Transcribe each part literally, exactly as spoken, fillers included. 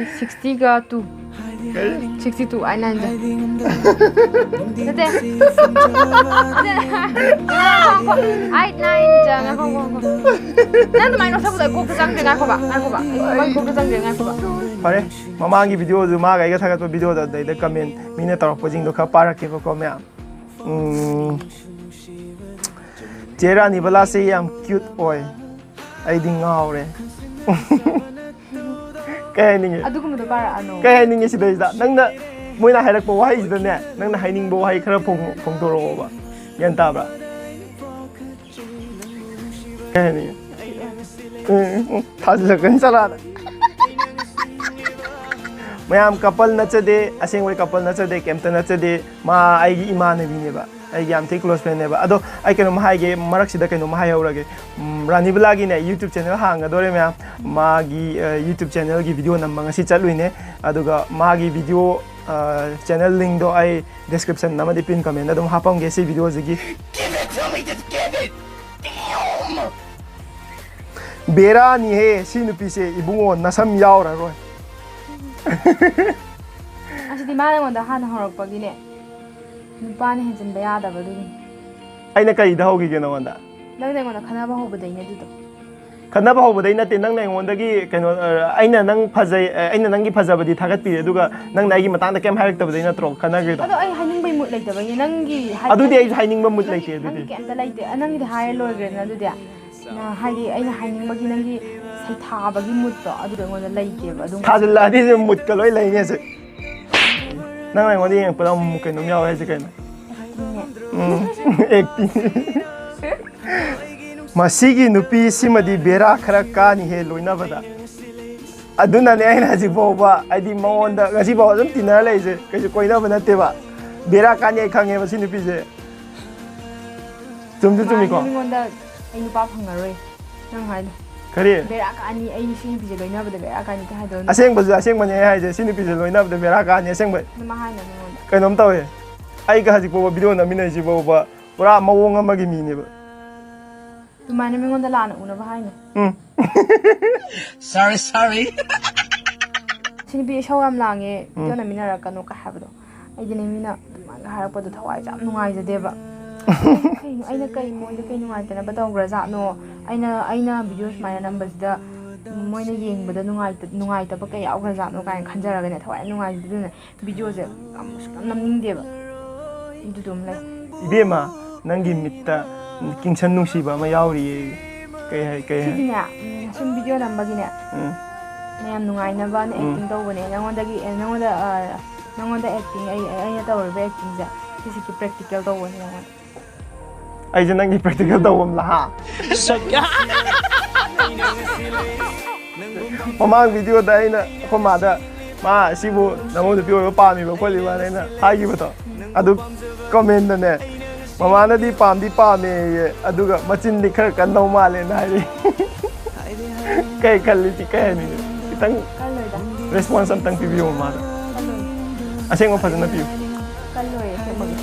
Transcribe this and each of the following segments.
ꯁꯤꯛꯁꯇꯤꯒ two. Sixty two, eight nine ꯖꯥ꯫ ꯅꯠꯇꯦ꯫ ꯅꯠꯇꯦ꯫ ꯑꯥꯏꯠ ꯅꯥꯏꯟ ꯖꯥ꯫ ꯉꯥꯏꯈꯣ, ꯉꯥꯏꯈꯣ, ꯉꯥꯏꯈꯣ꯫ ꯅꯪ ꯑꯗꯨꯃꯥꯏꯅ ꯅꯣꯛꯁꯛꯄꯗꯣ ꯑꯩ ꯀꯣꯛꯇ ꯆꯪꯗ꯭ꯔꯦ꯫ ꯉꯥꯏꯈꯣꯕ, ꯉꯥꯏꯈꯣꯕ꯫ ꯑꯩ ꯀꯣꯛꯇ ꯆꯪꯗ꯭ꯔꯦ꯫ ꯉꯥꯏꯈꯣꯕ꯫ ꯐꯔꯦ, ꯃꯃꯥꯡꯒꯤ ꯚꯤꯗꯤꯑꯣꯗꯨ ꯃꯥꯒ ꯑꯩꯒ ꯊꯥꯒꯠꯄ ꯚꯤꯗꯤꯑꯣꯗꯣ ꯑꯗꯩꯗ ꯀꯃꯦꯟ ꯃꯤꯅ ꯇꯧꯔꯛꯄꯁꯤꯡꯗꯣ ꯈꯔ ꯄꯥꯔꯛꯀꯦꯕꯀꯣ, ꯃꯌꯥꯝ꯫ ꯎꯝ, ꯆꯦ ꯔꯥꯅꯤꯕꯂꯥꯁꯦ ꯌꯥꯝ ꯀ꯭ꯌꯨꯠ ꯑꯣꯏ꯫ ꯑꯩꯗꯤ ꯉꯥꯎꯔꯦ꯫ ꯀꯩ ꯍꯥꯏꯅꯤꯡꯉꯤ? ꯑꯗꯨꯒꯨꯝꯕꯗꯣ ꯄꯥꯔꯛꯑꯅꯣ꯫ ꯀꯩ ꯍꯥꯏꯅꯤꯡꯉꯤ ꯁꯤꯗꯩꯁꯤꯗ? ꯅꯪꯅ, ꯃꯣꯏꯅ ꯍꯥꯏꯔꯛꯄ ꯋꯥꯍꯩꯁꯤꯗꯅꯦ, ꯅꯪꯅ ꯍꯥꯏꯅꯤꯡꯕ ꯋꯥꯍꯩ ꯈꯔ ꯐꯣꯡ-, ꯐꯣꯡꯗꯣꯔꯛꯑꯣꯕ꯫ ꯒ꯭ꯌꯥꯟ ꯇꯥꯕ꯭ꯔꯥ? ꯀꯩ ꯍꯥꯏꯅꯤꯡꯉꯤ? ꯎꯝ, ꯎꯝ, ꯊꯥꯖꯤꯜꯂꯛꯀꯅꯤ ꯆꯠꯂꯣ ꯑꯥꯗ꯫ ꯃꯌꯥꯝ, ꯀꯄꯜ ꯅꯠꯆꯗꯦ, ꯑꯁꯦꯡꯕꯩ ꯀꯄꯜ ꯅꯠꯆꯗꯦ, ꯀꯩꯝꯇ ꯅꯠꯆꯗꯦ꯫ ꯃꯥ ꯑꯩꯒꯤ ꯏꯃꯥꯟꯅꯕꯤꯅꯦꯕ, ꯑꯩꯒꯤ ꯌꯥꯝ ꯊꯤ ꯀ꯭ꯂꯣꯁ ꯐ꯭ꯔꯦꯟꯅꯦꯕ꯫ ꯑꯗꯣ ꯑꯩ ꯀꯩꯅꯣꯝ ꯍꯥꯏꯒꯦ, ꯃꯔꯛꯁꯤꯗ ꯀꯩꯅꯣꯝ ꯍꯥꯏꯍꯧꯔꯒꯦ꯫ ꯎꯝ, ꯔꯥꯅꯤꯕꯂꯥꯒꯤꯅꯦ, ꯌꯨꯇ꯭ꯌꯨꯕ ꯆꯦꯅꯦꯜ ꯍꯥꯡꯒꯗꯧꯔꯦ ꯃꯌꯥꯝ꯫ ꯃꯥꯒꯤ, ꯑ, ꯌꯨꯇ꯭ꯌꯨꯕ ꯆꯦꯅꯦꯜꯒꯤ ꯚꯤꯗꯤꯑꯣ ꯅꯝꯕ ꯉꯁꯤ ꯆꯠꯂꯨꯏꯅꯦ꯫ ꯑꯗꯨꯒ ꯃꯥꯒꯤ ꯚꯤꯗꯤꯑꯣ, ꯑ, ꯆꯦꯅꯦꯜ ꯂꯤꯡꯗꯣ ꯑꯩ ꯗꯤꯁꯀ꯭ꯔꯤꯞꯁꯟ ꯑꯃꯗꯤ ꯄꯤꯟ ꯀꯃꯦꯟꯗ ꯑꯗꯨꯝ ꯍꯥꯞꯄꯝꯒꯦ ꯁꯤ ꯚꯤꯗꯤꯑꯣꯁꯤꯒꯤ꯫ Give it to me, just give it! Damn! ꯕꯦꯔꯥꯅꯤꯍꯦ ꯁꯤ ꯅꯨꯄꯤꯁꯦ, ꯏꯕꯨꯡꯉꯣ, ꯅꯁꯝ ꯌꯥꯎꯔꯔꯣꯏ꯫ ꯑꯁꯤꯗꯤ ꯃꯥꯅ ꯑꯩꯉꯣꯟꯗ ꯍꯥꯟꯅ ꯍꯧꯔꯛꯄꯒꯤꯅꯦ꯫ ꯅꯨꯄꯥꯅ ꯍꯦꯟꯖꯤꯟꯕ ꯌꯥꯗꯕ ꯑꯗꯨꯒꯤꯅꯤ꯫ ꯑꯩꯅ ꯀꯔꯤꯗ ꯍꯧꯈꯤꯒꯦ ꯅꯉꯣꯟꯗ? ꯅꯪꯅ ꯑꯩꯉꯣꯟꯗ ꯈꯠꯅꯕ ꯍꯧꯕꯗꯩꯅꯦ ꯑꯗꯨꯗꯣ꯫ ꯈꯠꯅꯕ ꯍꯧꯕꯗꯩ ꯅꯠꯇꯦ, ꯅꯪꯅ ꯑꯩꯉꯣꯟꯗꯒꯤ ꯀꯩꯅꯣ, ꯑ, ꯑꯩꯅ ꯅꯪ ꯐꯖꯩ, ꯑ, ꯑꯩꯅ ꯅꯪꯒꯤ ꯐꯖꯕꯗꯤ ꯊꯥꯒꯠꯄꯤꯔꯦ, ꯑꯗꯨꯒ ꯅꯪꯅ ꯑꯩꯒꯤ ꯃꯇꯥꯡꯗ ꯀꯩꯝ ꯍꯥꯏꯔꯛꯇꯕꯗꯩ ꯅꯠꯇ꯭ꯔꯣ ꯈꯠꯅꯈ꯭ꯔꯤꯗꯣ? ꯑꯗꯣ ꯑꯩ ꯍꯥꯏꯅꯤꯡꯕꯩ ꯃꯨꯠ ꯂꯩꯇꯕꯩꯅꯦ꯫ ꯅꯪꯒꯤ ꯍꯥꯏ-, ꯑꯗꯨꯗꯤ ꯑꯩꯁꯨ ꯍꯥꯏꯅꯤꯡꯕ ꯃꯨꯠ ꯅꯪ-, ꯂꯩꯇꯦ ꯑꯗꯨꯗꯤ꯫ ꯅꯪꯒꯤ ꯀꯩꯝꯇ ꯂꯩꯇꯦ꯫ ꯑ, ꯅꯪꯒꯤꯗꯤ ꯍꯥꯏꯔ ꯂꯣꯏꯈ꯭ꯔꯦꯗꯅ ꯑꯗꯨꯗꯤ꯫ ꯅ-, ꯍꯥꯏꯗꯤ ꯑꯩꯅ ꯍꯥꯏꯅꯤꯡꯕꯒꯤ ꯅꯪꯒꯤ ꯁꯩꯊꯥꯕꯒꯤ ꯃꯨꯠꯇꯣ ꯑꯗꯨꯗꯣ ꯑꯩꯉꯣꯟꯗ ꯂꯩꯇꯦꯕ꯫ ꯑꯗꯨꯝ ꯊꯥꯖꯤꯜꯂꯛꯑꯗꯤ ꯑꯗꯨꯝ ꯃꯨꯠꯀ ꯂꯣꯏ ꯂꯩꯅꯦ ꯍꯧꯖꯤꯛ꯫ ꯅꯪ ꯑꯩꯉꯣꯟꯗ ꯌꯦꯡꯉꯛꯄꯗ ꯑꯃꯨꯛ ꯀꯩꯅꯣꯝ ꯌꯥꯎꯋꯦ ꯍꯥꯏꯁꯦ ꯀꯩꯅꯣ? ꯑꯦꯛꯇꯤꯡꯅꯦ꯫ ꯎꯝ, ꯑꯦꯛꯇꯤꯡ꯫ ꯃꯁꯤꯒꯤ ꯅꯨꯄꯤꯁꯤꯃꯗꯤ ꯕꯦꯔꯥ ꯈꯔ ꯀꯥꯅꯤꯍꯦ ꯂꯣꯏꯅꯕꯗ꯫ ꯑꯗꯨꯅꯅꯦ ꯑꯩꯅ ꯍꯧꯖꯤꯛ ꯐꯥꯎꯕ, ꯍꯥꯏꯗꯤ, ꯃꯉꯣꯟꯗ ꯉꯁꯤ ꯐꯥꯎ ꯑꯗꯨꯝ ꯇꯤꯟꯅꯔ ꯂꯩꯔꯤꯁꯦ, ꯀꯩꯁꯨ ꯀꯣꯏꯅꯕ ꯅꯠꯇꯦꯕ꯫ ꯕꯦꯔꯥ ꯀꯥꯅꯤ ꯑꯩ ꯈꯪꯉꯦꯕ ꯁꯤ ꯅꯨꯄꯤꯁꯦ꯫ ꯆꯨꯝꯁꯨ ꯆꯨꯝꯃꯤꯀꯣ? ꯃꯥꯅꯤ, ꯃꯤꯉꯣꯟꯗ ꯑꯩ ꯅꯨꯄꯥ ꯐꯪꯉꯔꯣꯏ꯫ ꯅꯪ ꯍꯥꯏꯗꯣ꯫ ꯀꯔꯤ? ꯕꯦꯔꯥ ꯀꯥꯅꯤ, ꯑꯩ ꯁꯤ ꯅꯨꯄꯤꯁꯦ ꯂꯣꯏꯅꯕꯗ ꯕꯦꯔꯥ ꯀꯥꯅꯤ ꯀꯥꯏ ꯍꯥꯏꯗꯣ ꯅꯪ? ꯑꯁꯦꯡꯕꯁꯨ ꯑꯁꯦꯡꯕꯅꯦ ꯑꯩ ꯍꯥꯏꯁꯦ, ꯁꯤ ꯅꯨꯄꯤꯁꯦ ꯂꯣꯏꯅꯕꯗ ꯕꯦꯔꯥ ꯀꯥꯅꯤ ꯑꯁꯦꯡꯕ꯫ ꯑꯗꯨꯃꯥꯏ ꯍꯥꯏꯅꯣ ꯃꯤꯉꯣꯟꯗ꯫ ꯀꯩꯅꯣꯝ ꯇꯧꯋꯦ꯫ ꯑꯩꯒ ꯍꯧꯖꯤꯛ ꯐꯥꯎꯕ ꯚꯤꯗꯤꯑꯣ ꯅꯝꯃꯤꯟꯅꯩꯁꯤ ꯐꯥꯎꯕ ꯄꯨꯔꯥ ꯃꯑꯣꯡ ꯑꯃꯒꯤ ꯃꯤꯅꯦꯕ꯫ ꯑꯗꯨꯃꯥꯏꯅ ꯃꯤꯉꯣꯟꯗ ꯂꯥꯟꯅ ꯎꯅꯕ ꯍꯥꯏꯅꯣ꯫ ꯎꯝ꯫ Sorry, sorry. "ꯁꯤ ꯅꯨꯄꯤ ꯏꯁꯧ ꯌꯥꯝ ꯂꯥꯡꯉꯦ, ꯚꯤꯗꯤꯑꯣ ꯅꯝꯃꯤꯟꯅꯔꯛꯀꯅꯨ" ꯀ ꯍꯥꯏꯕꯗꯣ꯫ ꯑꯩꯗꯤꯅꯦ, ꯃꯤꯅ ꯑꯗꯨꯃꯥꯏꯅ ꯍꯥꯏꯔꯛꯄꯗꯣ ꯊꯋꯥꯏꯁꯦ ꯌꯥꯝ ꯅꯨꯡꯉꯥꯏꯖꯗꯦꯕ꯫ ꯀꯩꯅꯣ, ꯑꯩꯅ ꯀꯩ, ꯃꯣꯏꯗ ꯀꯩ ꯅꯨꯡꯉꯥꯏꯇꯅꯕ ꯇꯧꯈ꯭ꯔꯖꯥꯠꯅꯣ? ꯑꯩꯅ, ꯑꯩꯅ ꯚꯤꯗꯤꯑꯣ ꯁꯨꯃꯥꯏꯅ ꯅꯝꯕꯁꯤꯗ ꯃꯣꯏꯅ ꯌꯦꯡꯕꯗ ꯅꯨꯡꯉꯥꯏꯇ-, ꯅꯨꯡꯉꯥꯏꯇꯕ ꯀꯩ ꯌꯥꯎꯈ꯭ꯔꯖꯥꯠꯅꯣ ꯀꯥꯏꯅ ꯈꯟꯖꯔꯒꯅꯦ, ꯊꯋꯥꯏ ꯌꯥꯝ ꯅꯨꯡꯉꯥꯏꯖꯗꯦ꯫ ꯑꯗꯨꯅ ꯚꯤꯗꯤꯑꯣꯁꯦ ꯌꯥꯝ, ꯌꯥꯝ ꯅꯝꯅꯤꯡꯗꯦꯕ꯫ ꯑꯗꯨꯗꯨꯝ ꯂꯩ꯫ ꯏꯕꯦꯝꯃ, ꯅꯪꯒꯤ ꯃꯤꯠꯇ ꯀꯤꯡꯁꯟ ꯅꯨꯡꯁꯤꯕ ꯑꯃ ꯌꯥꯎꯔꯤꯌꯦ꯫ ꯀꯩ ꯍꯥꯏ, ꯀꯩ ꯍꯥꯏ? ꯁꯤꯗꯤꯅꯦ, ꯎꯝ, ꯁꯨꯝ ꯚꯤꯗꯤꯑꯣ ꯅꯝꯕꯒꯤꯅꯦ, ꯎꯝ꯫ ꯃꯌꯥꯝ ꯅꯨꯡꯉꯥꯏꯅꯕꯅ ꯎꯝ꯫ Acting ꯇꯧꯕꯅꯦ꯫ ꯅꯉꯣꯟꯗꯒꯤ, ꯑꯦ, ꯅꯉꯣꯟꯗ, ꯑ, ꯅꯉꯣꯟꯗ acting, ꯑꯩ, ꯑꯩꯅ ꯇꯧꯔꯤꯕ actingꯁꯦ ꯁꯤꯁꯤꯒꯤ practical ꯇꯧꯕꯅꯦ ꯅꯉꯣꯟꯗ꯫ ꯑꯩꯁꯦ ꯅꯪꯒꯤ practical ꯇꯧꯕ ꯑꯃ ꯂꯥ, ꯍꯥ? ꯃꯃꯥꯡ ꯚꯤꯗꯤꯑꯣꯗ ꯑꯩꯅ ꯑꯩꯈꯣꯏ ꯃꯥꯗ, "ꯃꯥ, ꯁꯤꯕꯨ ꯅꯃꯧ ꯅꯨꯄꯤ ꯑꯣꯏꯕ ꯄꯥꯝꯃꯤꯕ ꯈꯣꯠꯂꯤꯕꯅ" ꯑꯩꯅ ꯍꯥꯏꯈꯤꯕꯗꯣ, ꯑꯗꯨ ꯀꯃꯦꯟꯗꯅꯦ, "ꯃꯃꯥꯅꯗꯤ ꯄꯥꯝꯗꯤ ꯄꯥꯝꯃꯦꯌꯦ, ꯑꯗꯨꯒ ꯃꯆꯤꯟꯗꯤ ꯈꯔ ꯀꯟꯗꯧ ꯃꯥꯜꯂꯦꯅ" ꯍꯥꯏꯔꯤ꯫ ꯀꯩ ꯈꯜꯂꯤ? ꯁꯤ ꯀꯩ ꯍꯥꯏꯅꯤꯡꯉꯤ? ꯈꯤꯇꯪ ꯀꯜꯂꯣꯏꯗ꯫ Response ꯑꯝꯇꯪ ꯄꯤꯕꯤꯌꯣ ꯃꯃꯥꯗ꯫ ꯀꯜꯂꯣꯏ꯫ ꯑꯁꯦꯡꯕ ꯐꯖꯅ ꯄꯤꯌꯨ꯫ ꯀꯜꯂꯣꯏ, ꯑꯁꯦꯡꯕꯒꯤ꯫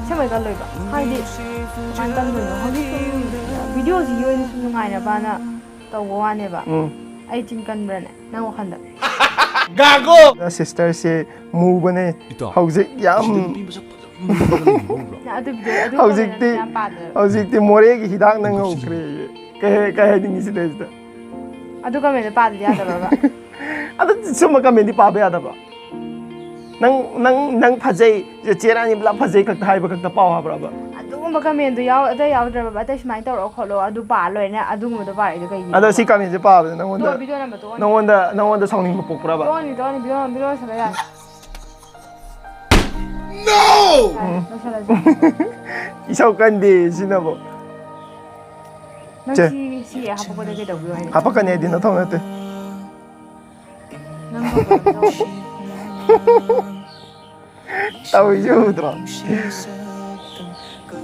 ꯑꯁꯦꯡꯕꯩ ꯀꯜꯂꯣꯏꯕ꯫ ꯍꯥꯏꯗꯤ, ꯀꯃꯥꯏꯅ ꯀꯜꯂꯣꯏꯅꯣ? ꯍꯧꯖꯤꯛ ꯁꯨꯝ ꯚꯤꯗꯤꯑꯣꯁꯤ ꯑꯣꯏꯅ ꯁꯨꯝ ꯅꯨꯡꯉꯥꯏꯅꯕꯅ ꯇꯧꯕ ꯋꯥꯅꯦꯕ꯫ ꯎꯝ꯫ ꯑꯩ ꯆꯤꯟ ꯀꯟꯕ꯭ꯔꯅꯦ, ꯅꯪ ꯋꯥꯈꯟꯗ? ꯒꯥꯒꯣ! Sisterꯁꯦ ꯃꯨꯕꯅꯦ꯫ ꯏꯇꯥꯎ, ꯍꯧꯖꯤꯛ ꯌꯥꯝ ꯑꯁꯤꯗ ꯅꯨꯄꯤ ꯃꯁꯛ ꯐꯖꯕ ꯑꯃ ꯂꯩꯕ ꯎꯕ꯭ꯔꯣ? ꯅꯪ ꯑꯗꯨ ꯚꯤꯗꯤꯑꯣ, ꯑꯗꯨ ꯍꯧꯖꯤꯛꯇꯤ, ꯀꯃꯦꯟ ꯌꯥꯝ ꯄꯥꯗꯅ꯫ ꯍꯧꯖꯤꯛꯇꯤ ꯃꯣꯔꯦꯒꯤ ꯍꯤꯗꯥꯛꯅ ꯉꯧꯈ꯭ꯔꯦ꯫ ꯀꯩ, ꯀꯩ ꯍꯥꯏꯅꯤꯡꯉꯤ ꯁꯤꯗꯩꯁꯤꯗ? ꯑꯗꯨ ꯀꯃꯦꯟꯗꯣ ꯄꯥꯗꯗꯤ ꯌꯥꯗꯕ꯭ꯔꯕ? ꯑꯗꯨ ꯁꯨꯝꯕ ꯀꯃꯦꯟꯗꯤ ꯄꯥꯕ ꯌꯥꯗꯕ꯭ꯔꯣ? ꯅꯪ, ꯅꯪ, ꯅꯪ ꯐꯖꯩ, ꯆꯦ ꯔꯥꯅꯤ ꯕ꯭ꯂꯥ ꯐꯖꯩ ꯈꯛꯇ ꯍꯥꯏꯕ ꯈꯛꯇ ꯄꯥꯎ ꯍꯥꯏꯕ꯭ꯔꯕ? ꯑꯗꯨꯒꯨꯝꯕ ꯀꯃꯦꯟꯗꯣ ꯌꯥꯎ-, ꯑꯇꯩ ꯌꯥꯎꯗ꯭ꯔꯕ? ꯑꯇꯩ ꯁꯨꯃꯥꯏꯅ ꯇꯧꯔꯛꯑꯣ ꯈꯣꯠꯂꯣ, ꯑꯗꯨ ꯄꯥ ꯂꯣꯏꯔꯦ, ꯑꯗꯨꯒꯨꯝꯕꯗꯣ ꯄꯥꯔꯛꯏꯗꯣ ꯀꯩꯒꯤꯅꯣ? ꯑꯗꯣ ꯁꯤ ꯀꯃꯦꯟꯁꯦ ꯄꯥꯕꯗ ꯅꯪꯉꯣꯟꯗ, ꯇꯣꯛꯑꯣ, ꯚꯤꯗꯤꯑꯣ ꯅꯝꯕ ꯇꯣꯛꯑꯣ꯫ ꯅꯪꯉꯣꯟꯗ, ꯅꯪꯉꯣꯟꯗ ꯁꯥꯎꯅꯤꯡꯕ ꯄꯣꯛꯄ꯭ꯔꯕ? ꯇꯣꯛꯑꯅꯤ, ꯇꯣꯛꯑꯅꯤ, ꯚꯤꯗꯤꯑꯣ, ꯚꯤꯗꯤꯑꯣ ꯂꯣꯏꯁꯜꯂꯣ ꯌꯥꯔꯦ꯫ ꯌꯥꯔꯦ, ꯂꯣꯏꯁꯜꯂꯁꯦ꯫ ꯏꯁꯧ ꯀꯟꯗꯦ ꯁꯤꯅꯕꯨ꯫ ꯅꯪ ꯆꯦ꯫ ꯁꯤ, ꯁꯤ ꯍꯥꯄꯛꯄꯗ ꯀꯩꯗꯧꯕꯤꯌꯣ ꯍꯥꯏꯅꯣ? ꯍꯥꯄꯛꯀꯅꯤ ꯑꯩꯗꯤ ꯅꯊꯧ ꯅꯠꯇꯦ꯫ ꯅꯪ ꯇꯧꯕꯗꯣ ꯇꯧ꯫ ꯇꯧꯔꯤꯁꯦ ꯎꯗ꯭ꯔꯣ?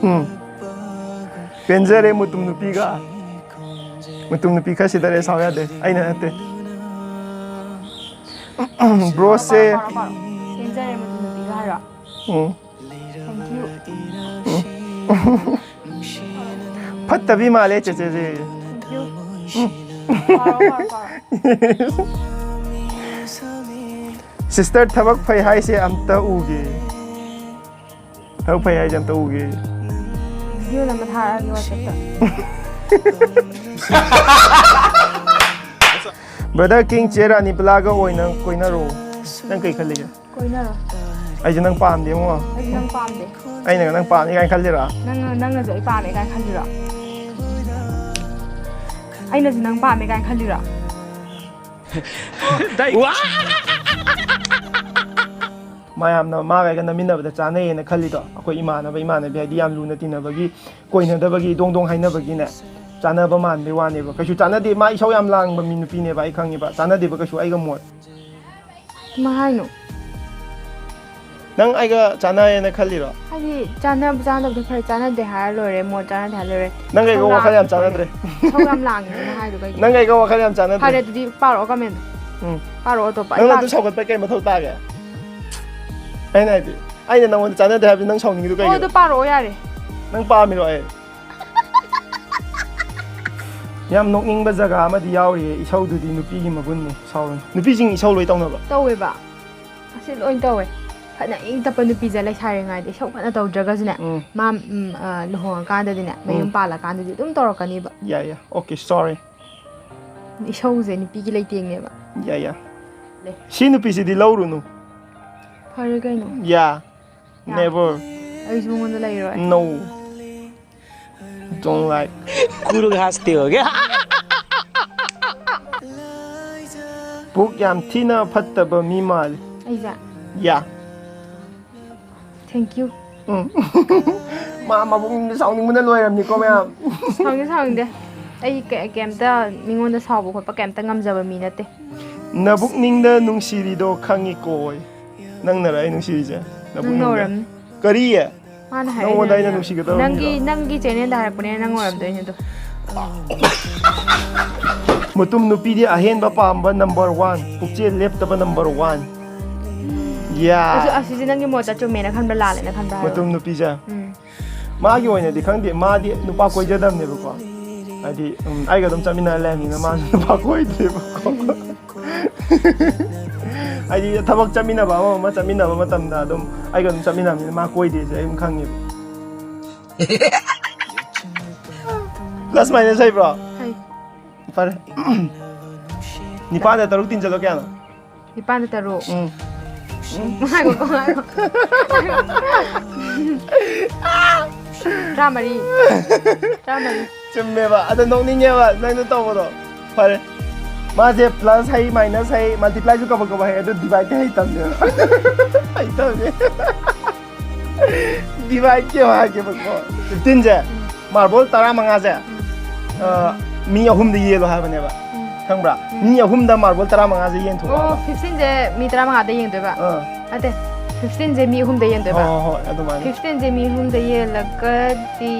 ꯎꯝ꯫ ꯄꯦꯟꯖꯔꯦ ꯃꯨꯇꯨꯝ ꯅꯨꯄꯤꯒ꯫ ꯃꯨꯇꯨꯝ ꯅꯨꯄꯤ ꯈꯔ ꯁꯤꯗꯔꯦ, ꯁꯥꯎ ꯌꯥꯗꯦ꯫ ꯑꯩꯅ ꯅꯠꯇꯦ꯫ Broꯁꯦ꯫ ꯄꯥꯔꯣ, ꯄꯥꯔꯣ, ꯄꯥꯔꯣ꯫ ꯄꯦꯟꯖꯔꯦ ꯃꯨꯇꯨꯝ ꯅꯨꯄꯤꯒ ꯍꯥꯏꯔꯣ? ꯎꯝ꯫ Thank you꯫ ꯐꯠꯇꯕꯤ ꯃꯥꯜꯂꯦ ꯆꯦꯆꯦꯁꯦ꯫ Thank you꯫ ꯄꯥꯔꯣ, ꯄꯥꯔꯣ, ꯄꯥꯔꯣ꯫ Sister, ꯊꯕꯛ ꯐꯩ ꯍꯥꯏꯁꯦ ꯑꯝꯇ ꯎꯒꯦ꯫ ꯊꯕꯛ ꯐꯩ ꯍꯥꯏꯁꯦ ꯑꯝꯇ ꯎꯒꯦ꯫ Video ꯅꯝꯕ ꯊꯥꯔꯛꯑꯒꯦ WhatsApp-ꯇ꯫ Brother King, ꯆꯦ ꯔꯥꯅꯤꯕꯂꯥꯒ ꯑꯣꯏꯅ ꯀꯣꯏꯅꯔꯣ꯫ ꯅꯪ ꯀꯩ ꯈꯜꯂꯤꯒꯦ? ꯀꯣꯏꯅꯔꯣ꯫ ꯑꯩꯁꯨ ꯅꯪ ꯄꯥꯝꯗꯦ, ꯏꯕꯨꯡꯉꯣ꯫ ꯑꯩꯁꯨ ꯅꯪ ꯄꯥꯝꯗꯦ꯫ ꯑꯩꯅꯒ ꯅꯪ ꯄꯥꯝꯃꯤ ꯀꯥꯏꯅ ꯈꯜꯂꯤꯔꯣ? ꯅꯪ, ꯅꯪꯅꯁꯨ ꯑꯩ ꯄꯥꯝꯃꯦ ꯀꯥꯏꯅ ꯈꯜꯂꯤꯔꯣ? ꯑꯩꯅꯁꯨ ꯅꯪ ꯄꯥꯝꯃꯦ ꯀꯥꯏꯅ ꯈꯜꯂꯤꯔꯣ? ꯃꯌꯥꯝꯅ ꯃꯥꯒ ꯑꯩꯒ ꯅꯝꯃꯤꯟꯅꯕꯗ ꯆꯥꯅꯩꯌꯦꯅ ꯈꯜꯂꯤꯗꯣ, ꯑꯩꯈꯣꯏ ꯏꯃꯥꯟꯅꯕ ꯏꯃꯥꯟꯅꯕꯤ, ꯍꯥꯏꯗꯤ ꯌꯥꯝ ꯂꯨꯅ ꯇꯤꯟꯅꯕꯒꯤ, ꯀꯣꯏꯅꯗꯕꯒꯤ, ꯗꯣꯡ ꯗꯣꯡ ꯍꯥꯏꯅꯕꯒꯤꯅꯦ, ꯆꯥꯅꯕ ꯃꯥꯟꯕꯩ ꯋꯥꯅꯦꯕ꯫ ꯀꯩꯁꯨ ꯆꯥꯟꯅꯗꯦ꯫ ꯃꯥ ꯏꯁꯧ ꯌꯥꯝ ꯂꯥꯡꯕ ꯃꯤ ꯅꯨꯄꯤꯅꯦꯕ, ꯑꯩ ꯈꯪꯉꯦꯕ꯫ ꯆꯥꯟꯅꯗꯦꯕ ꯀꯩꯁꯨ ꯑꯩꯒ ꯃꯣꯠ꯫ ꯀꯃꯥꯏ ꯍꯥꯏꯅꯣ? ꯅꯪ ꯑꯩꯒ ꯆꯥꯟꯅꯩꯌꯦꯅ ꯈꯜꯂꯤꯔꯣ? ꯍꯥꯏꯗꯤ, ꯆꯥꯟꯅꯕ ꯆꯥꯟꯅꯗꯕꯗꯣ ꯐꯔꯦ, ꯆꯥꯟꯅꯗꯦ ꯍꯥꯏꯔ ꯂꯣꯏꯔꯦ, ꯃꯣꯠ ꯆꯥꯟꯅꯗꯦ ꯍꯥꯏꯔ ꯂꯣꯏꯔꯦ꯫ ꯅꯪꯒ ꯑꯩꯒ ꯏꯁꯧ ꯋꯥꯈꯜ ꯌꯥꯝ ꯂꯥꯡꯉꯤꯗꯣ ꯆꯥꯟꯅꯗ꯭ꯔꯦ꯫ ꯀꯩꯅꯣ? ꯏꯁꯧ ꯌꯥꯝ ꯂꯥꯡꯉꯤꯗꯣ ꯅꯪ ꯍꯥꯏꯗꯣ ꯀꯩꯒꯤꯅꯣ? ꯅꯪꯒ ꯑꯩꯒ ꯋꯥꯈꯜ ꯌꯥꯝ ꯆꯥꯟꯅꯗ꯭ꯔꯦ꯫ ꯐꯔꯦ, ꯑꯗꯨꯗꯤ ꯄꯥꯔꯛꯑꯣ comment꯫ ꯎꯝ꯫ ꯄꯥꯔꯛꯑꯣ ꯑꯇꯣꯞꯄ꯫ ꯑꯩ ꯅꯪꯅ ꯑꯗꯨ ꯄꯥꯒꯦ꯫ ꯁꯧꯒꯠꯄ ꯀꯩ ꯃꯊꯧ ꯇꯥꯒꯦ? ꯑꯩꯅ ꯍꯥꯏꯗꯤ, ꯑꯩꯅ ꯅꯪꯉꯣꯟꯗ ꯆꯥꯟꯅꯗꯦ ꯍꯥꯏꯕꯗꯤ ꯅꯪ ꯁꯥꯎꯅꯤꯡꯉꯤꯗꯣ ꯑꯣ, ꯀꯩꯒꯤꯅꯣ? ꯑꯗꯨ ꯄꯥꯔꯛꯑꯣ ꯌꯥꯔꯦ꯫ ꯅꯪ ꯄꯥꯝꯃꯤꯔꯣ ꯑꯩ? ꯌꯥꯝ ꯅꯣꯛꯅꯤꯡꯕ ꯖꯒꯥ ꯑꯃꯗꯤ ꯌꯥꯎꯔꯤꯌꯦ, ꯏꯁꯧꯗꯨꯗꯤ ꯅꯨꯄꯤꯒꯤ ꯃꯒꯨꯟꯅꯤ, ꯁꯥꯎꯔꯅꯨ꯫ ꯅꯨꯄꯤꯁꯤꯡ ꯏꯁꯧ ꯂꯣꯏ ꯇꯧꯅꯕ? ꯇꯧꯋꯦꯕ꯫ ꯑꯁꯤ ꯂꯣꯏ ꯇꯧꯋꯦ꯫ ꯐꯅ ꯏꯪ ꯇꯞꯄ ꯅꯨꯄꯤꯁꯦ ꯂꯩꯁꯥꯔꯤꯉꯩꯗ ꯏꯁꯧ ꯐꯅ ꯇꯧꯗ꯭ꯔꯒꯁꯨꯅꯦ, ꯎꯝ꯫ ꯃꯥ, ꯎꯝ, ꯑ, ꯂꯨꯍꯣꯡꯉꯀꯥꯟꯗꯗꯤꯅꯦ, ꯃꯌꯨꯝ ꯎꯝ꯫ ꯄꯥꯜꯂꯀꯥꯟꯗꯗꯤ ꯑꯗꯨꯝ ꯇꯧꯔꯛꯀꯅꯤꯕ꯫ ꯌꯥꯏ, ꯌꯥꯏ꯫ Okay, sorry꯫ ꯏꯁꯧꯁꯦ ꯅꯨꯄꯤꯒꯤ ꯂꯩꯇꯦꯡꯅꯦꯕ꯫ ꯌꯥꯏ, ꯌꯥꯏ꯫ ꯂꯩ꯫ ꯁꯤ ꯅꯨꯄꯤꯁꯤꯗꯤ ꯂꯧꯔꯨꯅꯨ꯫ ꯐꯔꯦ ꯀꯩꯅꯣ꯫ ꯌꯥ꯫ ꯌꯥ꯫ Never꯫ ꯑꯩꯁꯨ ꯃꯉꯣꯟꯗ ꯂꯩꯔꯣꯏ꯫ No꯫ Don't like꯫ ꯀꯨꯔꯨ ꯍꯥꯁꯇꯤ ꯍꯣꯒꯦ꯫ ꯄꯨꯛ ꯌꯥꯝ ꯊꯤꯅ ꯐꯠꯇꯕ ꯃꯤ ꯃꯥꯜꯂꯤ꯫ ꯑꯩꯁꯦ? ꯌꯥ꯫ Thank you꯫ ꯎꯝ꯫ ꯃꯥ ꯃꯕꯨꯛꯅꯤꯡꯗ ꯁꯥꯎꯅꯤꯡꯕꯅ ꯂꯣꯏꯔꯝꯅꯤꯀꯣ ꯃꯌꯥꯝ꯫ ꯁꯥꯎꯅꯤꯡ-, ꯁꯥꯎꯅꯤꯡꯗꯦ꯫ ꯑꯩ ꯀꯩ-, ꯀꯩꯝꯇ ꯃꯤꯉꯣꯟꯗ ꯁꯥꯎꯕ ꯈꯣꯠꯄ ꯀꯩꯝꯇ ꯉꯝꯖꯕ ꯃꯤ ꯅꯠꯇꯦ꯫ ꯅꯕꯨꯛꯅꯤꯡꯗ ꯅꯨꯡꯁꯤꯔꯤꯗꯣ ꯈꯪꯉꯤꯀꯣ꯫ ꯅꯪꯅꯔ ꯑꯩ ꯅꯨꯡꯁꯤꯔꯤꯁꯦ? ꯅꯪꯅ ꯅꯕꯨꯛꯅꯤꯡꯗ꯫ ꯑꯣꯏꯔꯝꯅꯤ꯫ ꯀꯔꯤ? ꯃꯥꯅ ꯍꯥꯏꯔꯛꯏꯅꯦ꯫ ꯅꯪꯉꯣꯟꯗ ꯑꯩꯅ ꯅꯨꯡꯁꯤꯒꯗꯕ ꯅꯪꯒꯤ, ꯃꯤꯔꯣ? ꯅꯪꯒꯤ channelꯗ ꯍꯥꯏꯔꯛꯄꯅꯦ, ꯅꯪ ꯑꯣꯏꯔꯝꯗꯣꯏꯅꯦ ꯑꯗꯣ꯫ ꯃꯇꯨꯝ ꯅꯨꯄꯤꯗꯤ ꯑꯍꯦꯟꯕ ꯄꯥꯝꯕ number one, ꯄꯨꯛꯆꯦꯜ ꯂꯦꯞꯇꯕ number one꯫ ꯌꯥ꯫ ꯑꯗꯨ ꯑꯁꯤꯁꯦ ꯅꯪꯒꯤ ꯃꯣꯠꯇ ꯆꯨꯝꯃꯦꯅ ꯈꯟꯕ꯭ꯔꯥ, ꯂꯥꯜꯂꯦꯅ ꯈꯟꯕ꯭ꯔꯥ ꯍꯥꯏꯔꯣ? ꯃꯇꯨꯝ ꯅꯨꯄꯤꯁꯦ? ꯎꯝ꯫ ꯃꯥꯒꯤ ꯑꯣꯏꯅꯗꯤ ꯈꯪꯗꯦ, ꯃꯥꯗꯤ ꯅꯨꯄꯥ ꯀꯣꯏꯖꯗꯕꯅꯦꯕꯀꯣ꯫ ꯍꯥꯏꯗꯤ, ꯎꯝ, ꯑꯩꯒ ꯑꯗꯨꯝ ꯆꯠꯃꯤꯟꯅꯔ ꯂꯩꯔꯕꯅꯤꯅ ꯃꯥꯁꯨ ꯅꯨꯄꯥ ꯀꯣꯏꯗ꯭ꯔꯦꯕꯀꯣ꯫ ꯍꯥꯏꯗꯤ ꯊꯕꯛ ꯆꯠꯃꯤꯟꯅꯕ, ꯑꯃ ꯑꯃ ꯆꯠꯃꯤꯟꯅꯕ ꯃꯇꯝꯗ ꯑꯗꯨꯝ ꯑꯩꯒ ꯑꯗꯨꯝ ꯆꯠꯃꯤꯟꯅꯕꯅꯤꯅ ꯃꯥ ꯀꯣꯏꯗꯦꯁꯦ ꯑꯩ ꯑꯗꯨꯝ ꯈꯪꯉꯦꯕ꯫ Plus minus ꯍꯩꯕ꯭ꯔꯣ? ꯍꯩ꯫ ꯐꯔꯦ꯫ ꯅꯤꯄꯥꯟꯗ ꯇꯔꯨꯛ ꯇꯤꯟꯁꯤꯜꯂꯣ ꯀꯌꯥꯅꯣ? ꯅꯤꯄꯥꯟꯗ ꯇꯔꯨꯛ꯫ ꯎꯝ꯫ ꯉꯥꯏꯈꯣꯀꯣ, ꯉꯥꯏꯈꯣ꯫ ꯇꯔꯥꯃꯔꯤ꯫ ꯇꯔꯥꯃꯔꯤ꯫ ꯆꯨꯝꯃꯦꯕ꯫ ꯑꯗꯣ ꯅꯣꯛꯅꯤꯡꯉꯦꯕ ꯅꯪꯅ ꯇꯧꯕꯗꯣ꯫ ꯐꯔꯦ꯫ ꯃꯥꯁꯦ plus ꯍꯩ, minus ꯍꯩ, multiplyꯁꯨ ꯀꯕꯛ ꯀꯕꯛ ꯍꯩ, ꯑꯗꯣ divideꯇꯤ ꯍꯩꯇꯕꯅꯦꯕ꯫ ꯍꯩꯇꯕꯅꯦ꯫ Divideꯀꯤ ꯑꯃ ꯍꯥꯏꯒꯦꯕꯀꯣ꯫ Fifteenꯁꯦ, ꯎꯝ꯫ Marble ꯇꯔꯥꯃꯉꯥꯁꯦ, ꯎꯝ꯫ ꯑ, ꯃꯤ ꯑꯍꯨꯝꯗ ꯌꯦꯜꯂꯣ ꯍꯥꯏꯕꯅꯦꯕ꯫ ꯎꯝ꯫ ꯈꯪꯕ꯭ꯔꯥ? ꯎꯝ꯫ ꯃꯤ ꯑꯍꯨꯝꯗ marble ꯇꯔꯥꯃꯉꯥꯁꯦ ꯌꯦꯟꯊꯣꯛꯑꯣ ꯑꯣ, ꯍꯥꯏꯕ꯫ Fifteenꯁꯦ ꯃꯤ ꯇꯔꯥꯃꯉꯥꯗ ꯌꯦꯟꯗꯣꯏꯕ? ꯑꯥ꯫ ꯅꯠꯇꯦ, fifteenꯁꯦ ꯃꯤ ꯑꯍꯨꯝꯗ ꯍꯣꯏ, ꯌꯦꯟꯗꯣꯏꯕ? ꯍꯣꯏ, ꯍꯣꯏ, ꯑꯗꯨꯃꯥꯏꯅ꯫ Fifteenꯁꯦ ꯃꯤ ꯑꯍꯨꯝꯗ ꯌꯦꯜꯂꯒꯗꯤ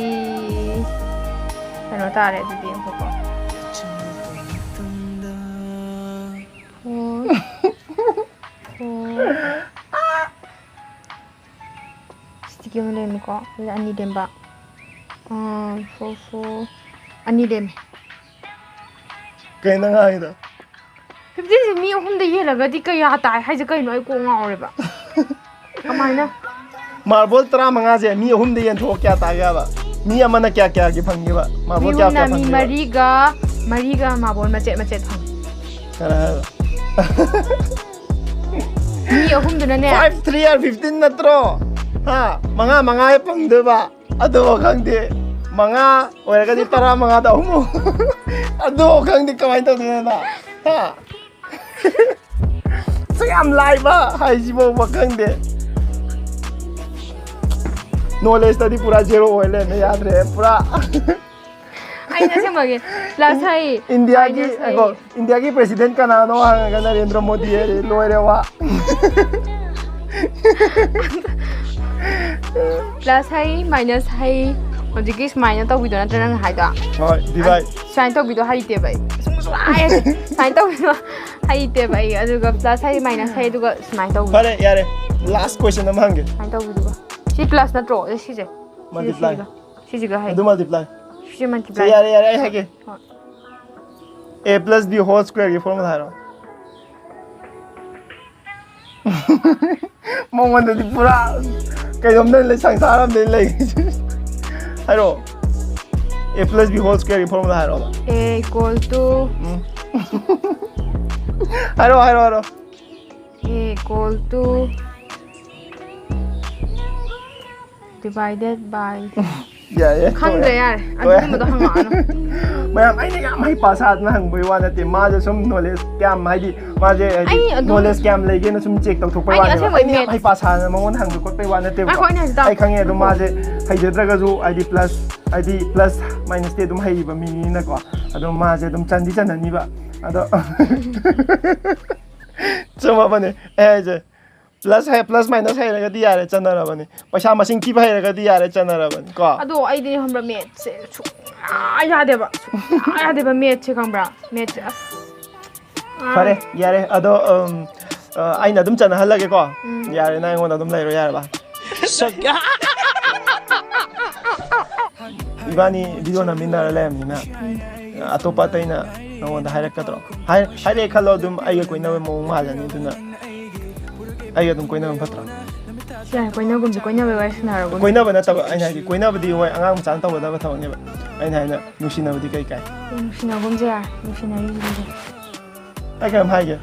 ꯀꯩꯅꯣ ꯇꯥꯔꯦ ꯑꯗꯨꯗꯤ, ꯉꯥꯏꯈꯣꯀꯣ꯫ Four, four, Sticky ꯑꯃ ꯂꯩꯔꯝꯃꯤꯀꯣ꯫ ꯑꯗꯨꯗ ꯑꯅꯤ ꯂꯦꯝꯕ꯫ ꯑꯥ, four, four, ꯑꯅꯤ ꯂꯦꯝꯃꯦ꯫ ꯀꯩꯅꯣ ꯅꯪ ꯍꯥꯏꯗꯣ? Fifteenꯁꯦ ꯃꯤ ꯑꯍꯨꯝꯗ ꯌꯦꯜꯂꯒꯗꯤ ꯀꯌꯥ ꯇꯥꯏ ꯍꯥꯏꯁꯦ ꯀꯩꯅꯣ? ꯑꯩ ꯀꯣꯛ ꯉꯥꯎꯔꯦꯕ꯫ ꯀꯃꯥꯏꯅ? Marble ꯇꯔꯥꯃꯉꯥꯁꯦ ꯃꯤ ꯑꯍꯨꯝꯗ ꯌꯦꯟꯊꯣꯛꯑ ꯀꯌꯥ ꯇꯥꯒꯦ ꯍꯥꯏꯕ? ꯃꯤ ꯑꯃꯅ ꯀꯌꯥ ꯀꯌꯥꯒꯤ ꯐꯪꯒꯦꯕ? Marble ꯃꯤ ꯀꯌꯥ ꯑꯍꯨꯝꯅ ꯀꯌꯥ ꯃꯤ ꯐꯪꯒꯦꯕ? ꯃꯔꯤꯒ, ꯃꯔꯤꯒ marble ꯃꯆꯦꯠ ꯃꯆꯦꯠ ꯐꯪꯉꯦ꯫ ꯀꯅꯥ ꯍꯥꯏꯕ? ꯃꯤ ꯑꯍꯨꯝꯗꯨꯅꯅꯦ꯫ Five three are fifteen ꯅꯠꯇ꯭ꯔꯣ? ꯍꯥ? ꯃꯉꯥ ꯃꯉꯥ ꯐꯪꯗꯣꯏꯕ꯫ ꯑꯗꯨꯕꯨ ꯈꯪꯗꯦ꯫ ꯃꯉꯥ ꯑꯣꯏꯔꯒꯗꯤ ꯇꯔꯥꯃꯉꯥꯗ ꯑꯍꯨꯝ꯫ ꯑꯗꯨꯕꯨ ꯈꯪꯗꯦ ꯀꯃꯥꯏꯅ ꯇꯧꯗꯣꯏꯅꯣ ꯅꯪ? ꯍꯥ? ꯁꯨꯛ ꯌꯥꯝ ꯂꯥꯏꯕ ꯍꯥꯏꯁꯤꯐꯥꯎꯕ ꯈꯪꯗꯦ꯫ Knowledgeꯇꯗꯤ ꯄꯨꯔꯥ zero ꯑꯣꯏ ꯂꯩꯔꯝꯃꯦ, ꯌꯥꯗ꯭ꯔꯦ ꯄꯨꯔꯥ꯫ ꯑꯩꯅ ꯑꯁꯦꯡꯕꯒꯤ plus ꯍꯩ, Indiaꯒꯤ, minus ꯍꯩ꯫ ꯉꯥꯏꯈꯣ, Indiaꯒꯤ president ꯀꯅꯥꯅꯣ ꯍꯪꯉꯒ ꯅꯔꯦꯟꯗ꯭ꯔ ꯃꯣꯗꯤ ꯍꯥꯏꯔꯦ, ꯂꯣꯏꯔꯦ ꯋꯥ꯫ Plus ꯍꯩ, minus ꯍꯩ, ꯍꯧꯖꯤꯛꯀꯤ ꯁꯨꯃꯥꯏꯅ ꯇꯧꯕꯤꯗꯣ ꯅꯠꯇ꯭ꯔ ꯅꯪ ꯍꯥꯏꯗꯣ? ꯍꯣꯏ, divide꯫ ꯁꯨꯃꯥꯏꯅ ꯇꯧꯕꯤꯗꯣ ꯍꯩꯇꯦꯕ ꯑꯩ꯫ ꯁꯨꯝ ꯁꯨꯝ ꯍꯥꯏ ꯍꯩꯇꯦ꯫ ꯁꯨꯃꯥꯏꯅ ꯇꯧꯕꯤꯗꯣ ꯍꯩꯇꯦꯕ ꯑꯩ꯫ ꯑꯗꯨꯒ plus ꯍꯩ, minus ꯍꯩ, ꯑꯗꯨꯒ ꯁꯨꯃꯥꯏꯅ ꯇꯧꯕꯤꯗꯣ꯫ ꯐꯔꯦ, ꯌꯥꯔꯦ꯫ Last question ꯑꯃ ꯍꯪꯒꯦ꯫ ꯁꯨꯃꯥꯏꯅ ꯇꯧꯕꯤꯗꯨꯒ꯫ ꯁꯤ plus ꯅꯠꯇ꯭ꯔꯣ? ꯁꯤꯁꯦ? Multiply꯫ ꯁꯤꯁꯤꯒ꯫ ꯁꯤꯁꯤꯒ ꯍꯩ꯫ ꯑꯗꯨ multiply꯫ ꯁꯤ multiply꯫ ꯁꯤ ꯌꯥꯔꯦ, ꯌꯥꯔꯦ, ꯑꯩ ꯍꯥꯏꯒꯦ꯫ ꯍꯣꯏ꯫ A plus B whole squareꯒꯤ formula ꯍꯥꯏꯔꯣ꯫ ꯃꯉꯣꯟꯗꯗꯤ ꯄꯨꯔꯥ ꯀꯩꯅꯣꯝꯗ ꯂꯩ, ꯁꯪꯁꯥꯔ ꯑꯃꯗ ꯂꯩ꯫ ꯍꯥꯏꯔꯣ꯫ A plus B whole square formula ꯍꯥꯏꯔꯣꯕ꯫ A equal to ꯎꯝ꯫ ꯍꯥꯏꯔꯣ, ꯍꯥꯏꯔꯣ, ꯍꯥꯏꯔꯣ꯫ A equal to divided by ꯌꯥꯏꯌꯦ꯫ ꯈꯪꯗ꯭ꯔꯦ, ꯌꯥꯔꯦ꯫ ꯑꯗꯨꯒꯨꯝꯕꯗꯣ ꯍꯪꯉꯛꯑꯅꯨ꯫ ꯃꯌꯥꯝ, ꯑꯩꯅ ꯌꯥꯝ ꯍꯩꯄꯥ ꯁꯥꯗꯅ ꯍꯪꯕꯒꯤ ꯋꯥ ꯅꯠꯇꯦ꯫ ꯃꯥꯁꯦ ꯁꯨꯝ knowledge ꯀꯌꯥꯝ, ꯍꯥꯏꯗꯤ ꯃꯥꯁꯦ, ꯍꯥꯏꯗꯤ ꯑꯩ ꯑꯗꯨꯝ knowledge ꯀꯌꯥꯝ ꯂꯩꯒꯦꯅ ꯁꯨꯝ check ꯇꯧꯊꯣꯛꯄꯩ ꯑꯩꯗꯤ ꯋꯥꯅꯦꯕ꯫ ꯑꯁꯦꯡꯕꯩ ꯑꯩꯅ ꯌꯥꯝ maths ꯍꯩꯄꯥ ꯁꯥꯗꯅ ꯃꯉꯣꯟꯗ ꯍꯪꯕ ꯈꯣꯠꯄꯩ ꯋꯥ ꯅꯠꯇꯦꯕꯀꯣ꯫ ꯉꯥꯏꯈꯣ, ꯑꯩꯅ ꯍꯧꯖꯤꯛ ꯇꯥꯛ- ꯑꯩ ꯈꯪꯉꯦ ꯑꯗꯨꯝ ꯃꯥꯁꯦ ꯍꯩꯖꯗ꯭ꯔꯒꯁꯨ, ꯍꯥꯏꯗꯤ plus, ꯍꯥꯏꯗꯤ plus minus ꯇꯤ ꯑꯗꯨꯝ ꯍꯩꯕ ꯃꯤꯅꯤꯅꯀꯣ꯫ ꯑꯗꯨꯝ ꯃꯥꯁꯦ ꯑꯗꯨꯝ ꯆꯟꯗꯤ ꯆꯟꯅꯅꯤꯕ꯫ ꯑꯗꯣ ꯆꯨꯝꯃꯕꯅꯦ ꯑꯩ ꯍꯥꯏꯁꯦ꯫ Plus ꯍꯥꯏ, plus minus ꯍꯩꯔꯒꯗꯤ ꯌꯥꯔꯦ, ꯆꯟꯅꯔꯕꯅꯤ꯫ ꯄꯩꯁꯥ ꯃꯁꯤꯡ ꯊꯤꯕ ꯍꯩꯔꯒꯗꯤ ꯌꯥꯔꯦ, ꯆꯟꯅꯔꯕꯅꯤ ꯀꯣ꯫ ꯑꯗꯣ ꯑꯩꯗꯤ ꯈꯪꯕ꯭ꯔꯥ, maths ꯁꯦ ꯁꯨꯡꯌꯥ ꯌꯥꯗꯦꯕ, ꯁꯨꯡꯌꯥ ꯌꯥꯗꯦꯕ maths ꯁꯦ, ꯈꯪꯕ꯭ꯔꯥ? Maths ꯁꯦ ꯑꯁ꯫ ꯑꯥ꯫ ꯐꯔꯦ, ꯌꯥꯔꯦ꯫ ꯑꯗꯣ, ꯎꯝ, ꯑ, ꯑꯩꯅ ꯑꯗꯨꯝ ꯆꯠꯅꯍꯜꯂꯒꯦꯀꯣ꯫ ꯎꯝ꯫ ꯌꯥꯔꯦ, ꯅꯪ ꯑꯩꯉꯣꯟꯗ ꯑꯗꯨꯝ ꯂꯩꯔꯣ, ꯌꯥꯔꯕ? ꯏꯕꯥꯅꯤ video ꯅꯝꯃꯤꯟꯅꯔ ꯂꯩꯔꯕꯅꯤꯅ, ꯑꯇꯣꯞꯄ ꯑꯇꯩꯅ ꯅꯉꯣꯟꯗ ꯍꯥꯏꯔꯛꯀꯗ꯭ꯔꯣ? ꯍꯥꯏ-, ꯍꯥꯏꯔꯛꯑꯦ ꯈꯜꯂꯣ, ꯑꯗꯨꯝ ꯑꯩꯒ ꯀꯣꯏꯅꯕ ꯃꯑꯣꯡ ꯃꯥꯜꯂꯅꯤ꯫ ꯑꯗꯨꯅ ꯑꯩꯒ ꯑꯗꯨꯝ ꯀꯣꯏꯅꯕ ꯐꯠꯇ꯭ꯔꯣ? ꯌꯥꯔꯦ, ꯀꯣꯏꯅꯒꯨꯝꯁꯦ, ꯀꯣꯏꯅꯕꯩ ꯋꯥꯔꯤ ꯁꯥꯟꯅꯔꯒꯨꯝꯁꯦ꯫ ꯀꯣꯏꯅꯕ ꯅꯠꯇꯕ ꯑꯩꯅ ꯍꯥꯏꯗꯤ, ꯀꯣꯏꯅꯕꯗꯤ ꯍꯣꯏ ꯑꯉꯥꯡ ꯃꯆꯥꯅ ꯇꯧꯒꯗꯕ ꯊꯕꯛꯅꯦꯕ꯫ ꯑꯩꯅ ꯍꯥꯏꯅ ꯅꯨꯡꯁꯤꯅꯕꯗꯤ ꯀꯩ ꯀꯥꯏ? ꯅꯨꯡꯁꯤꯅꯒꯨꯝꯁꯦ ꯌꯥꯔꯦ, ꯅꯨꯡꯁꯤꯅꯔꯤꯁꯤꯡꯁꯦ꯫ ꯑꯩ ꯀꯩꯅꯣꯝ ꯍꯥꯏꯒꯦ꯫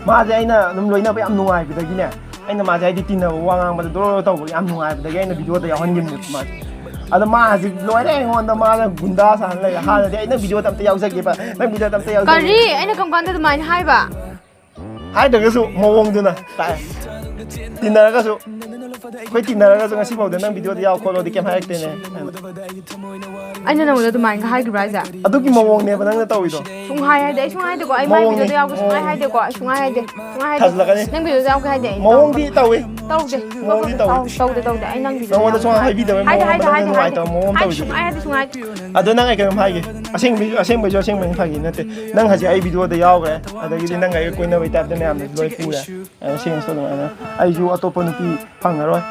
ꯃꯥꯁꯦ ꯑꯩꯅ ꯑꯗꯨꯝ ꯂꯣꯏꯅꯕ ꯌꯥꯝ ꯅꯨꯡꯉꯥꯏꯕꯗꯒꯤꯅꯦ, ꯑꯩꯅ ꯃꯥꯁꯦ ꯍꯥꯏꯗꯤ ꯇꯤꯟꯅꯕ, ꯋꯥ ꯉꯥꯡꯕꯗ ꯗ꯭ꯔꯣ ꯇꯧꯕ ꯌꯥꯝ ꯅꯨꯡꯉꯥꯏꯕꯗꯒꯤ ꯑꯩꯅ video ꯗ ꯌꯥꯎꯍꯟꯈꯤꯕꯅꯦꯕ ꯃꯥꯁꯦ꯫ ꯑꯗꯣ ꯃꯥ ꯍꯧꯖꯤꯛ ꯂꯣꯏꯔꯦ, ꯑꯩꯉꯣꯟꯗ ꯃꯥꯅ ꯒꯨꯟꯗꯥ ꯁꯥꯅ ꯂꯩꯔꯦ꯫ ꯍꯥꯟꯅꯗꯤ ꯑꯩ ꯅꯪ video ꯗ ꯑꯝꯇ ꯌꯥꯎꯖꯒꯦꯕ, ꯅꯪ video ꯗ ꯑꯝꯇ ꯌꯥꯎꯖꯒꯦ꯫ ꯀꯔꯤ? ꯑꯩꯅ ꯀꯔꯝ ꯀꯥꯟꯗ ꯑꯗꯨꯃꯥꯏꯅ ꯍꯥꯏꯕ? ꯍꯥꯏꯗ꯭ꯔꯒꯁꯨ ꯃꯑꯣꯡꯗꯨꯅ ꯇꯥꯏ꯫ ꯇꯤꯟꯅꯔꯒꯁꯨ, ꯑꯩꯈꯣꯏ ꯇꯤꯟꯅꯔꯒꯁꯨ ꯉꯁꯤꯐꯥꯎꯗ ꯅꯪ video ꯗ ꯌꯥꯎ ꯈꯣꯠꯂꯣꯗꯤ ꯀꯩꯝ ꯍꯥꯏꯔꯛꯇꯦꯅꯦ꯫ ꯑꯩꯅ ꯅꯪꯉꯣꯟꯗ ꯑꯗꯨꯃꯥꯏꯅꯒ ꯍꯥꯏꯈꯤꯕ꯭ꯔꯥ ꯍꯥꯏꯁꯦ? ꯑꯗꯨꯒꯤ ꯃꯑꯣꯡꯅꯦꯕ ꯅꯪꯅ ꯇꯧꯔꯤꯗꯣ꯫ ꯁꯨꯡꯍꯥꯏ ꯍꯥꯏꯗꯦ, ꯑꯩ ꯁꯨꯡꯍꯥꯏ ꯍꯥꯏꯗꯦꯀꯣ, ꯑꯩ ꯃꯥꯏ ꯃꯑꯣꯡꯅꯦ, video ꯗ ꯌꯥꯎꯕ ꯁꯨꯡꯍꯥꯏ ꯃꯑꯣꯡꯅꯦ꯫ ꯍꯥꯏꯗꯦꯀꯣ, ꯑꯩ ꯁꯨꯡꯍꯥꯏ ꯍꯥꯏꯗꯦ, ꯁꯨꯡꯍꯥꯏ ꯍꯥꯏꯗꯦ꯫ ꯊꯥꯖꯤꯜꯂꯛꯀꯅꯤ꯫ ꯅꯪ video ꯗ ꯌꯥꯎꯒꯦ ꯍꯥꯏꯗꯦ ꯑꯩ꯫ ꯃꯑꯣꯡꯗꯤ ꯇꯧꯋꯤ꯫ ꯇꯧꯗꯦ꯫ ꯃꯑꯣꯡꯗꯤ ꯇꯧꯋꯤ꯫ ꯇꯧ-, ꯇꯧꯗꯦ, ꯇꯧꯗꯦ꯫ ꯑꯩ ꯅꯪ video ꯗ ꯅꯉꯣꯟꯗ ꯌꯥꯎꯒꯦ ꯁꯨꯡꯍꯥꯏ ꯁꯨꯡꯍꯥꯏ-, ꯍꯥꯏꯕꯤꯗꯕꯩ ꯃꯑꯣꯡ ꯑꯃ ꯍꯥꯏꯗꯦ, ꯇꯧꯔꯤꯗꯨꯗꯤ꯫ ꯍꯥꯏꯗꯦ, ꯁꯨꯡꯍꯥꯏ-, ꯍꯥꯏꯗꯦ, ꯁꯨꯡꯍꯥꯏ-, ꯑꯗꯣ ꯅꯪ ꯑꯩ ꯀꯩꯅꯣꯝ ꯍꯥꯏꯒꯦ꯫ ꯑꯁꯦꯡꯕꯩꯁꯨ, ꯑꯁꯦꯡꯕꯩꯁꯨ ꯑꯁꯦꯡꯕꯩꯅꯤ, ꯐꯥꯒꯤ ꯅꯠꯇꯦ꯫ ꯅꯪ ꯍꯧꯖꯤꯛ ꯑꯩ video ꯗ ꯌꯥꯎꯈ꯭ꯔꯦ, ꯑꯗꯒꯤꯗꯤ ꯅꯪꯒ ꯑꯩꯒ ꯀꯣꯏꯅꯕꯩ type ꯇ ꯃꯌꯥꯝꯅꯁꯨ ꯂꯣꯏ ꯄꯨꯔꯦ꯫ ꯑꯗ ꯁꯦꯡꯁꯨ ꯑꯗꯨꯃꯥꯏꯅ ꯑꯩꯁꯨ ꯑꯇꯣꯞꯄ ꯅꯨꯄꯤ ꯐꯪꯉꯔꯣꯏ,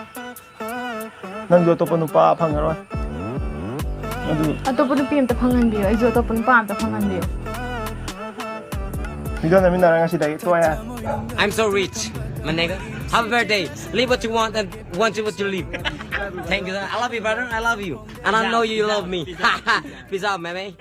ꯅꯪꯁꯨ ꯑꯇꯣꯞꯄ ꯅꯨꯄꯥ ꯐꯪꯉꯔꯣꯏ꯫ ꯑꯗꯨ ꯑꯇꯣꯞꯄ ꯅꯨꯄꯤ ꯑꯝꯇ ꯐꯪꯍꯟꯕꯤꯌꯨ, ꯑꯩꯁꯨ ꯑꯇꯣꯞꯄ ꯅꯨꯄꯥ ꯑꯝꯇ ꯐꯪꯍꯟꯕꯤꯌꯨ꯫ Video ꯅꯝꯃꯤꯟꯅꯔ ꯉꯁꯤꯗꯒꯤ ꯇꯣꯛꯑꯦ꯫ I'm so rich, my nigga. Happy birthday. Live what you want and want you what you live. Thank you. I love you, brother. I love you. And I know you love me. Peace out, man.